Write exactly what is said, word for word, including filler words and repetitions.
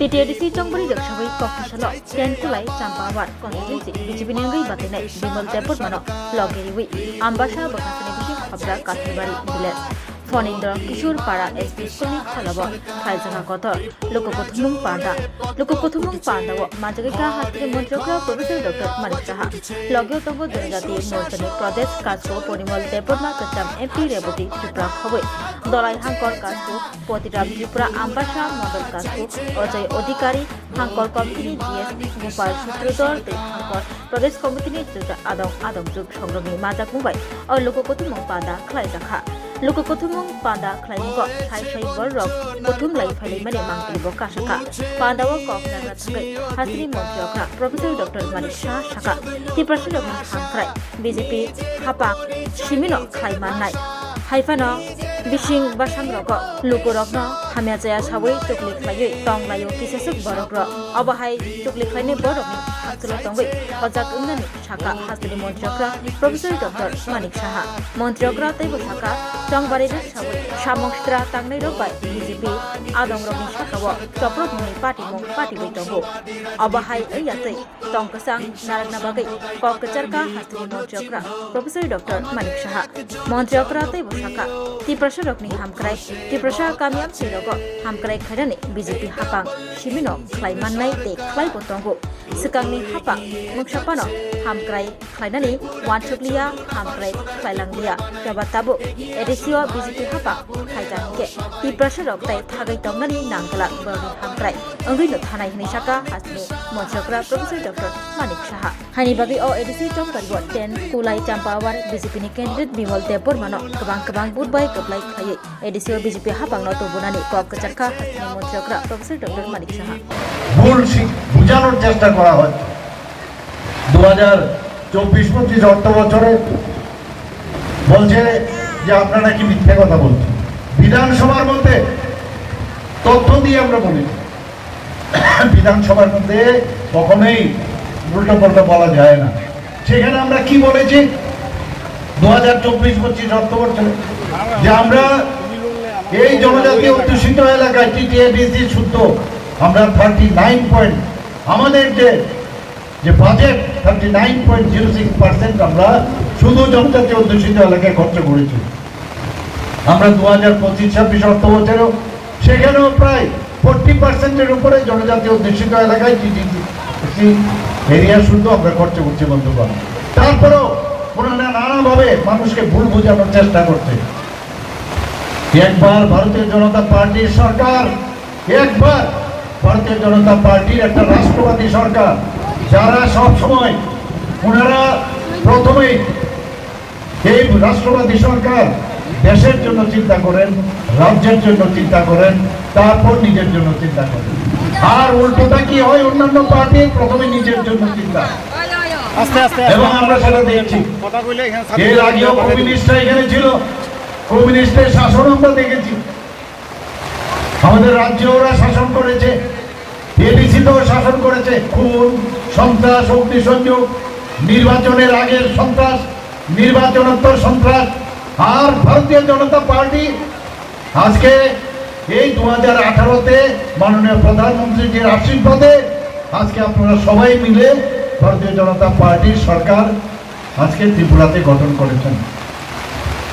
T T A D C chongbari rwksawi kok tisalo ten Kulai Champawar constituency B J P ni wngwi batwinai Bimal Debbarmano loge riwi Ambasa bwkhasani bising khobjak Kathorbari village. Phanindra Kishore Para S P school ni kholabo khlaijak kotor luku kuthumung panda. Luku kuthumung panda o manjagwi kha hasteni montri okra Professor Doctor Manik Saha. Loge tongo Janajati Morcha ni Pradesh Kasku Porimal Debbarma, Kwcham M P Rebati Tripura khobwi Dolai Hangkor Kasku Potiram Tripura, Ambasa Mondol Kasku Ojoy Odhikari, Hangkor Committee ni G S Gopal Sutradhar tei Hangkor Pradesh Committee ni Juda Adong Adong Juk Songrokni majak mungbai o luku kuthumung panda khlaijakha. Luku kuthumung panda khlaimungo sai sai bororok kuthum lai phailaimani mangpili bo kasakha. Panda o kok nagra thangwi hasteni montri okra Professor Doctor Manik Saha sakha, Tiprasarokni hamkrai B J P hapang simino khlai mannai. Haiphano bising bwskangrogo lukurokno hamya chaya sawi chukli khlaiwi tong laio kisaswk borokrok. Obo hai chukli khlainai borokni hakchwlo tongwi hojak wngnani sakha hasteni montri okra Professor Doctor Manik Saha. Montri okra teibo sakha, chongbari rwksawi samung sitra tangnairok bai B J P adongrokni sakao choprokmungni patimung patiwi tongo. Obo hai wngya twi tong kwchang narwkna bagwi kok kwcharkha hasteni montri okra Professor Doctor Manik Saha. Montri okra teibo sakha, Tiprasarokni hamkrai, Tiprasa kami amchairogo hamkrai khlainani B J P hapang simino khlai mannai tei khlaibo tongo. Swkangni hapang mungsa phano hamkrai khlainani uansukliya, hamkrai khlailangliya. Phiya ba tabuk A D C o B J P hapang khlaijak hinkhe Tiprasarok tai thagwi tongnani nang glak borokni hamkrai wngwi no thanai hwnwi sakha hasteni montri okra Professor Doctor Manik Saha. Haini bagwi o A D C chongbario ten Kulai Champawar B J P ni candidate Bimal Debbarmano kwbang kwbang vote bai kwplai khlaiwi A D C o B J P hapangno tubunani kok kwcharkha hasteni montri okra Professor Doctor Manik Saha. ভুল শি-, বোঝানোর চেষ্টা করা হয়। দু হাজার চব্বিশ পঁচিশ অর্থ বছরে বলছে যে আমরা নাকি মিথ্যে কথা বলছি। বিধানসভার মধ্যে তথ্য দিয়ে আমরা বলেছি। বিধানসভার মধ্যে কখনোই উল্টো পাল্টা বলা যায় না। সেখানে আমরা কি বলেছি? দু হাজার চব্বিশ পঁচিশ অর্থ বছরে যে আমরা এই জনজাতি অধ্যুষিত এলাকায় টিটিএডিসি শুদ্ধ আমরা থার্টি নাইন পয়েন্ট, আমাদের যে, যে budget, thirty nine point zero six percent আমরা শুধু জনজাতি অধ্যুষিত এলাকায় খরচ করেছি। আমরা দু হাজার পঁচিশ ছাব্বিশ অর্থ বছরেও সেখানেও প্রায় ফোর্টি পার্সেন্টের উপরে জনজাতি অধ্যুষিত এলাকায় টিটিসি এরিয়া শুদ্ধ আমরা খরচ করছি, বন্ধুগণ। তারপরেও ওনারা নানাভাবে মানুষকে ভুল বোঝানোর চেষ্টা করছে। একবার ভারতীয় জনতা পার্টির সরকার, একবার ভারতীয় জনতা পার্টির একটা রাষ্ট্রবাদী সরকার, যারা সব সময় ওনারা প্রথমেই এই রাষ্ট্রবাদী সরকার দেশের জন্য চিন্তা করেন, রাজ্যের জন্য চিন্তা করেন, তারপর নিজের জন্য চিন্তা করেন। আর উল্টোটা কি হয়? অন্যান্য পার্টি প্রথমে নিজের জন্য চিন্তা। আস্তে আস্তে, আস্তে। এবং আমরা সেটা দেখছি। কথা কইলে এখানে এর আগেও কমিউনিস্টরা এখানে ছিল, কমিউনিস্টের শাসন আমরা দেখেছি। আমাদের রাজ্যে ওরা শাসন করেছে, এডিসিতেও শাসন করেছে। খুন, সন্ত্রাস, অগ্নিসংযোগ, নির্বাচনের আগের সন্ত্রাস, নির্বাচনোত্তর সন্ত্রাস। আর ভারতীয় জনতা পার্টি আজকে এই দু হাজার আঠারোতে মাননীয় প্রধানমন্ত্রীজির আশীর্বাদে আজকে আপনারা সবাই মিলে ভারতীয় জনতা পার্টির সরকার আজকে ত্রিপুরাতে গঠন করেছেন।